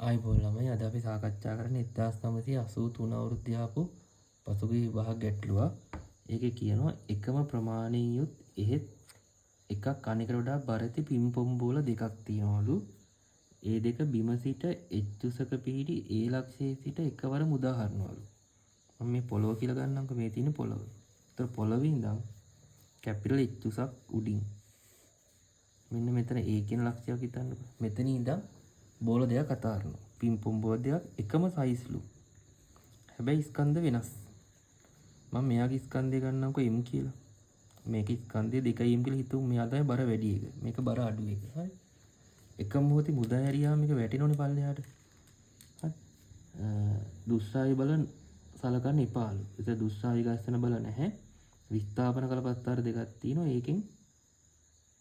ආයුබෝවන් ළමයි, අද අපි සාකච්ඡා කරන්නේ 1983 අවුරුද්දේ ආපු පසුගිය විභාග ගැටලුවක්. ඒකේ කියනවා එකම ප්‍රමාණයෙන් යුත් එහෙත් එකක් අනෙකට වඩා බර ඇති පිම්පොම් බෝල දෙකක් තියෙනවලු. ඒ දෙක බිම සිට එච් උසක පිහිටි ඒ ලක්ෂයේ සිට එකවර මුදා හරිනවලු. මම මේ පොළොව කියලා ගන්නම්කෝ. මේ තියෙන පොළොව. ඒතර පොළොවේ ඉඳන් කැපිටල් එච් උසක් උඩින් මෙන්න මෙතන ඒ කියන ලක්ෂයක් හිතන්නකෝ. මෙතන ඉඳන් බෝල දෙකක් අතාරනවා. පිම්පොම් බෝල දෙකක් එකම සයිස්ලු. හැබැයි ස්කන්ධ වෙනස්. මම මෙයාගේ ස්කන්ධය ගන්නම්කෝ m කියලා. මේක ස්කන්ධය 2m කියලා හිතුවොත් මෙයා තමයි බර වැඩි එක. මේක බර අඩු එක. හරි. එක මොහොතේ මුදා හැරියාම මේක වැටෙනවනේ පල්ලෙහාට. හරි. දුස්සාවි බල සලකන්න එපාලු. ඒතර දුස්සාවි ඝර්ෂණ බල නැහැ. විස්ථාපන කළ ප්‍රස්ථාර දෙකක් තියෙනවා. ඒකෙන්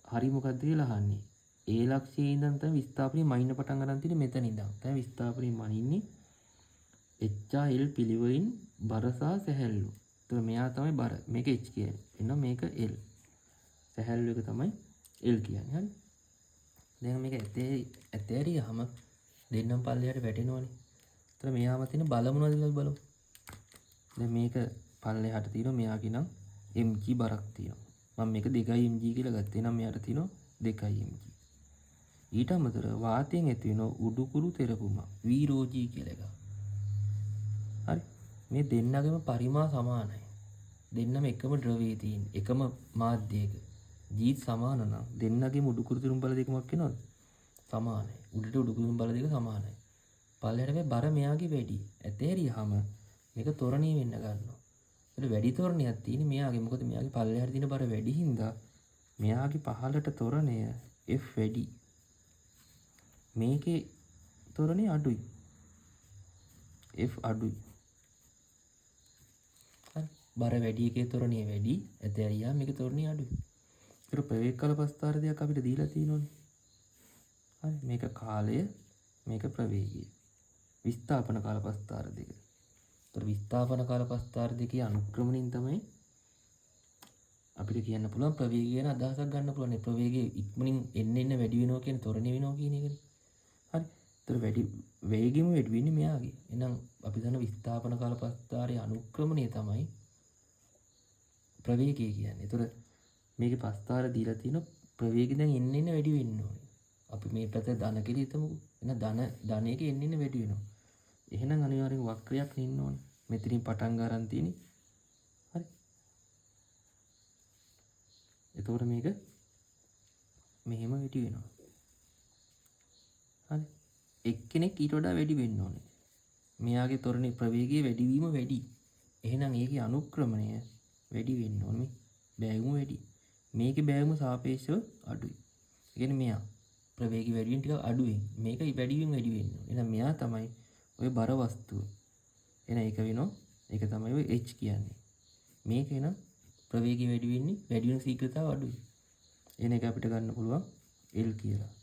හරි මොකද්ද කියලා අහන්නේ. ඒ ලක්ෂයේ ඉඳන් තමයි විස්ථාපනය මනින්න පටන් ගන්න තියෙන්නේ. මෙතන ඉඳන්. තමයි විස්ථාපනය මනින්නේ HRL පිළිවෙලින් බර සහ සැහැල්ලු. එතකොට මෙයා තමයි බර. මේක H කියන්නේ. එහෙනම් මේක L. සැහැල්ලු එක තමයි L කියන්නේ. හරි. දැන් මේක ඇතේ ඇතෑරියාම දෙන්නම පල්ලෙහාට වැටෙනවනේ. එතකොට මෙයාම තියෙන බල මොනවද කියලා බලමු. දැන් මේක පල්ලෙහාට තියෙනවා, මෙයාගේ නම් mg බරක් තියෙනවා. මම මේක 2mg කියලා ගත්තේ නම් මෙයාට තියෙනවා 2mg. ඊට අමතරව වාතයෙන් ඇති වෙන උඩුකුරු තෙරපුම V රෝ G කියලා එකක්. හරි. මේ දෙන්නගේම පරිමා සමානයි. දෙන්නම එකම ද්‍රවයේ තියෙන එකම මාධ්‍යයක. G සමාන නම් දෙන්නගේම උඩුකුරු තෙරපුම් බල දෙක මොකක් වෙනවද? සමානයි. උඩට උඩුකුරු බල දෙක සමානයි. පල්ලෙහාට මේ බර මෙයාගේ වැඩි. ඇතේරියාම මේක ත්වරණීය වෙන්න ගන්නවා. ඒකට වැඩි ත්වරණයක් තියෙන්නේ මෙයාගේ. මොකද මෙයාගේ පල්ලෙහාට තියෙන බර වැඩි හින්දා මෙයාගේ පහළට ත්වරණය F වැඩි. මේකේ ත්වරණය අඩුයි. F අඩුයි. හරි. බර වැඩි එකේ ත්වරණය වැඩි. ඇතෑරියා මේකේ ත්වරණය අඩුයි. ඒතර ප්‍රවේග කල ප්‍රස්ථාර දෙකක් අපිට දීලා තියෙනවනේ. හරි. මේක කාලය, මේක ප්‍රවේගය. විස්ථාපන කාල ප්‍රස්ථාර දෙක. ඒතර විස්ථාපන කාල ප්‍රස්ථාර දෙකේ අනුක්‍රමණයෙන් තමයි අපිට කියන්න පුළුවන් ප්‍රවේගය ගැන අදහසක් ගන්න පුළුවන්. ඒ ප්‍රවේගය ඉක්මනින් එන්න එන්න වැඩි වෙනවා කියන්නේ ත්වරණය වෙනවා කියන එකනේ. හරි. ඒතර වැඩි වේගෙම වැඩි වෙන්නේ මෙයාගේ. එහෙනම් අපි දන්න විස්ථාපන කාල ප්‍රස්ථාරයේ අනුක්‍රමණය තමයි ප්‍රවේගය කියන්නේ. ඒතර මේකේ ප්‍රස්ථාර දීලා තියෙන ප්‍රවේගය දැන් එන්න එන්න වැඩි වෙන්න ඕනේ. අපි මේ පැත්ත ධන කියලා හිතමුකෝ. එහෙනම් ධන ධන එක එන්න එන්න වැඩි වෙනවා. එහෙනම් අනිවාර්යෙන් වක්‍රයක් ඉන්න ඕනේ. මෙතනින් පටන් ගන්න තියෙන්නේ. හරි. එතකොට මේක මෙහෙම වැඩි වෙනවා. හරි. එක්කෙනෙක් ඊට වඩා වැඩි වෙන්න ඕනේ. මෙයාගේ ත්වරණේ ප්‍රවේගය වැඩිවීම වැඩි. එහෙනම් ඒකේ අනුක්‍රමණය වැඩි වෙන්න ඕනේ. මේ බෑවුම වැඩි. මේකේ බෑවුම සාපේක්ෂව අඩුයි. ඒ කියන්නේ මෙයා ප්‍රවේගය වැඩි වෙන ටිකක් අඩුවෙන්. මේක වැඩියෙන් වැඩි වෙන්න ඕනේ. එහෙනම් මෙයා තමයි ඔය බර වස්තුව. එහෙනම් ඒක වෙනවා. ඒක තමයි ඔය H කියන්නේ. මේක එනම් ප්‍රවේගය වැඩි වෙන්නේ වැඩි වෙන ශීඝ්‍රතාව අඩුයි. එන එක අපිට ගන්න පුළුවන් L කියලා.